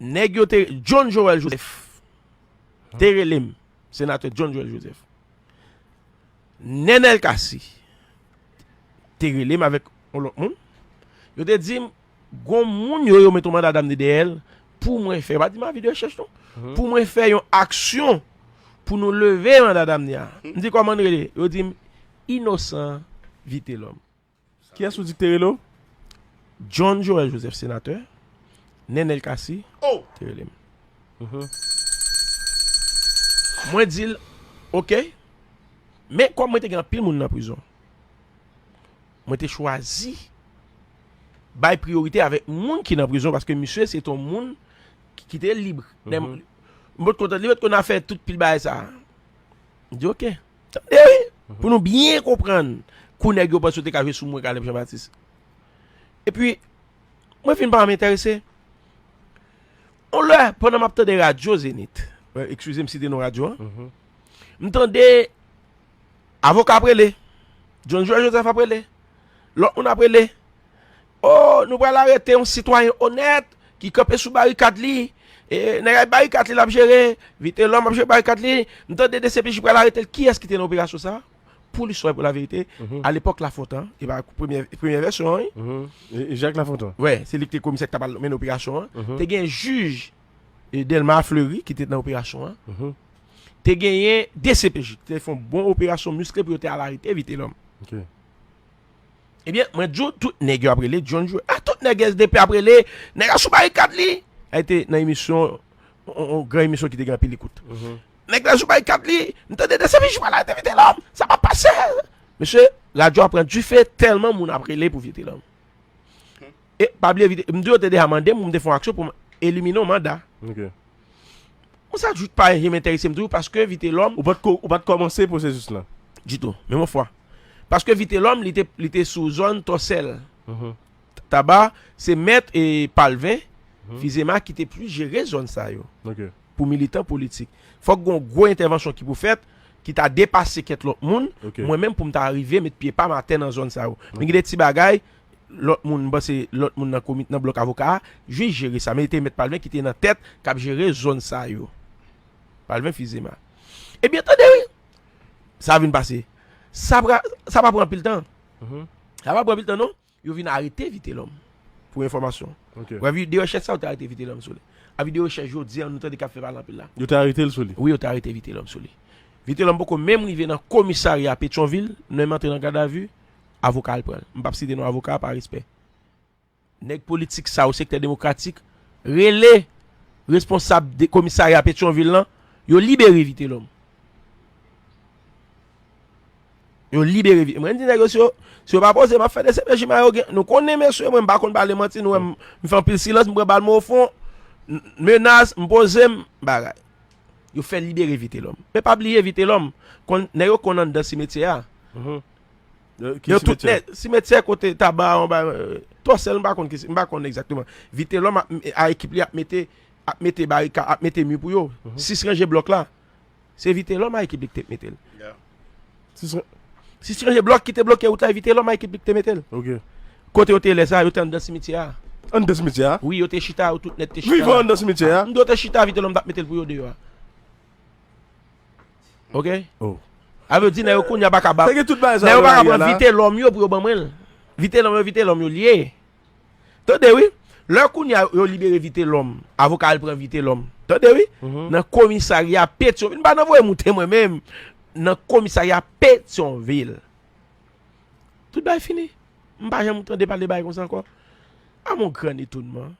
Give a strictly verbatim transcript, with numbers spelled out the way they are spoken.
Nèg yo te, John Joël Joseph te rele m, senatè John Joël Joseph. Nenel Cassy te rele m avèk yon lòt moun. Yo te di m, gon moun yo, yo met yon manda damne dèyè l pou mwen fè, pa di m avi de rechèch non, pou mwen fè yon aksyon pou nou leve manda damne a. M di, kòman n rele? Yo di m, Inosan Vitelhomme. Kiyès ou di k te rele w? John Joël Joseph, senatè, Nenel Cassy te rele m. Mwen di l, oke. Men kòm mwen te gen anpil moun nan prizon, mwen te chwazi bay priyorite avèk moun ki nan prizon, paske misye se te yon moun ki, ki te lib. Lè m, m potko tande li, potko nan afè tout pil bagay sa. M di, oke. Tande, wi. Pou nou byen konprann kou nèg yo panse yo te ka jwe sou mwen, Caleb Jean Baptiste. Epi, mwen fin pa menm enterese. On lè, pandan m ap tande radyo Zenith, eh, eskize m site non radyo an, m tande avoka ap rele, John Joël Joseph ap rele, lòt moun ap rele. Oh, nou pral arete yon sitwayen onèt ki kanpe sou barikad li. E, nèg ak barikad li l ap jere. Vitelhomme ap jere barikad li. M tande D C P J pral arete l. Kiyès ki te nan operasyon sa a? Pou listwa e pou laverite, alepòk Lafontan, e pa premyè, premyè vèsyon an, wi. E, e Jacques Lafontan. Wè, se li ki te komisè ki t ap al mennen operasyon an. Te gen jij, e, Delma Fleury ki te nan operasyon an. Te genyen D C P J ki te fè yon bon operasyon miskle pou yo te al arete Vitelhomme. Ebyen, mwen di w, tout nèg yo ap rele John Joe. A, tout nèg S D P ap rele, nèg la sou barikad li. Sa te nan emisyon, yon, yon gran emisyon ki te gen anpil ekout. Nèg la sou barikad li, m tande D C P J pral arete Vitelhomme. Sa p ap pase. Mesye, radyo a pran dife, tèlman moun ap rele pou Vitelhomme. E pa bliye, Vite-, m di yo te deja mande m pou m te fè yon aksyon pou m elimine yon manda. Konsa, jouk pa janm enterese m toujou, paske Vitelhomme. Ou pa t ko-, ou pa t kòmanse pwosesis lan? Ditou, menm yon fwa. Paske Vitelhomme, li te, li te sou zòn Tòsèl. Taba, se mèt e Palvin Fizema ki te plis jere zòn sa yo. Pou militan politik. Fòk gon gwo entèvansyon ki pou fèt, ki ta depase kèk lòt moun, mwen menm pou m ta rive met pye pa m atè nan zòn sa yo. Men gen de ti bagay, lòt moun, m panse lòt moun nan komi-, nan blòk avoka a, jis jere sa. Men li te mèt Palvin ki te nan tèt k ap jere zòn sa yo. Palvin Fizema. Ebyen, tande wi. Sa vin pase. Sa pa, sa pa pran anpil tan. Sa pa pran anpil tan, non. Yo vin arete Vitelhomme. Pou enfòmasyon. Wè, vi-, de rechèch sa, yo te arete Vitelhomme sou li. Avi de rechèch jodi an, nou tande k ap fè pale anpil la. Yo te arete l sou li? Wi, yo te arete Vitelhomme sou li. Vitelhomme poko menm rive nan komisarya Petyonvil, nan menm antre nan gadavi, avoka al pran l. M p ap site non avoka a pa respè. Nèg politik sa yo, sektè demokratik, rele responsab de komisarya Petyonvil lan, yo libere Vitelhomme. Yo libere Vitelhomme. Mwen di nèg yo, si yo, si yo pa poze, m ap fè de se pe jima yo gen. Nou konnen, mesye, mwen m pa konn pale manti, nou wè m, m fè anpil silans, m pran bal mwen ofon, n-, menas, m poze m, bagay. Yo fè libere Vitelhomme. Men pa bliye Vitelhomme, konn, nèg yo konn anndan simetyè a. Yo tout nèt, simetyè kote Taba, anba, euh, Tòsèl, m pa konn ki, m pa konn egzakteman. Vitelhomme ap, a ekip li ap mete, ap mete barika, ap mete mi pou yo. Sis ranje blòk la. Se Vitelhomme a ekip li ki te mete l. Sis ra-, sis ranje blòk ki te bloke wout la, e Vitelhomme a ekip li ki te mete l. Kote yo te lè sa, yo te anndan simityè a. Anndan simityè a? Wi, yo te chita, yo tout nèt te chita. Vivan anndan simityè a? M di yo te chita, Vitelhomme t ap mete l pou yo deyò a. Oke? Sa vle di, nèg yo kounye a pa ka ba, nèg yo pa ka pran Vitelhomme yo pou yo ban mwen l. Vitelhomme yo, Vitelhomme yo l ye. Tande wi, lè kounye a yo libere Vitelhomme, avoka al pran Vitelhomme. Tande wi, nan komisarya Petyonvil, m pa nan voye moute mwen menm, nan komisarya Petyonvil. Tout bagay fini. M pa janm tande pale bagay konsa ankò. A mon gran etonman.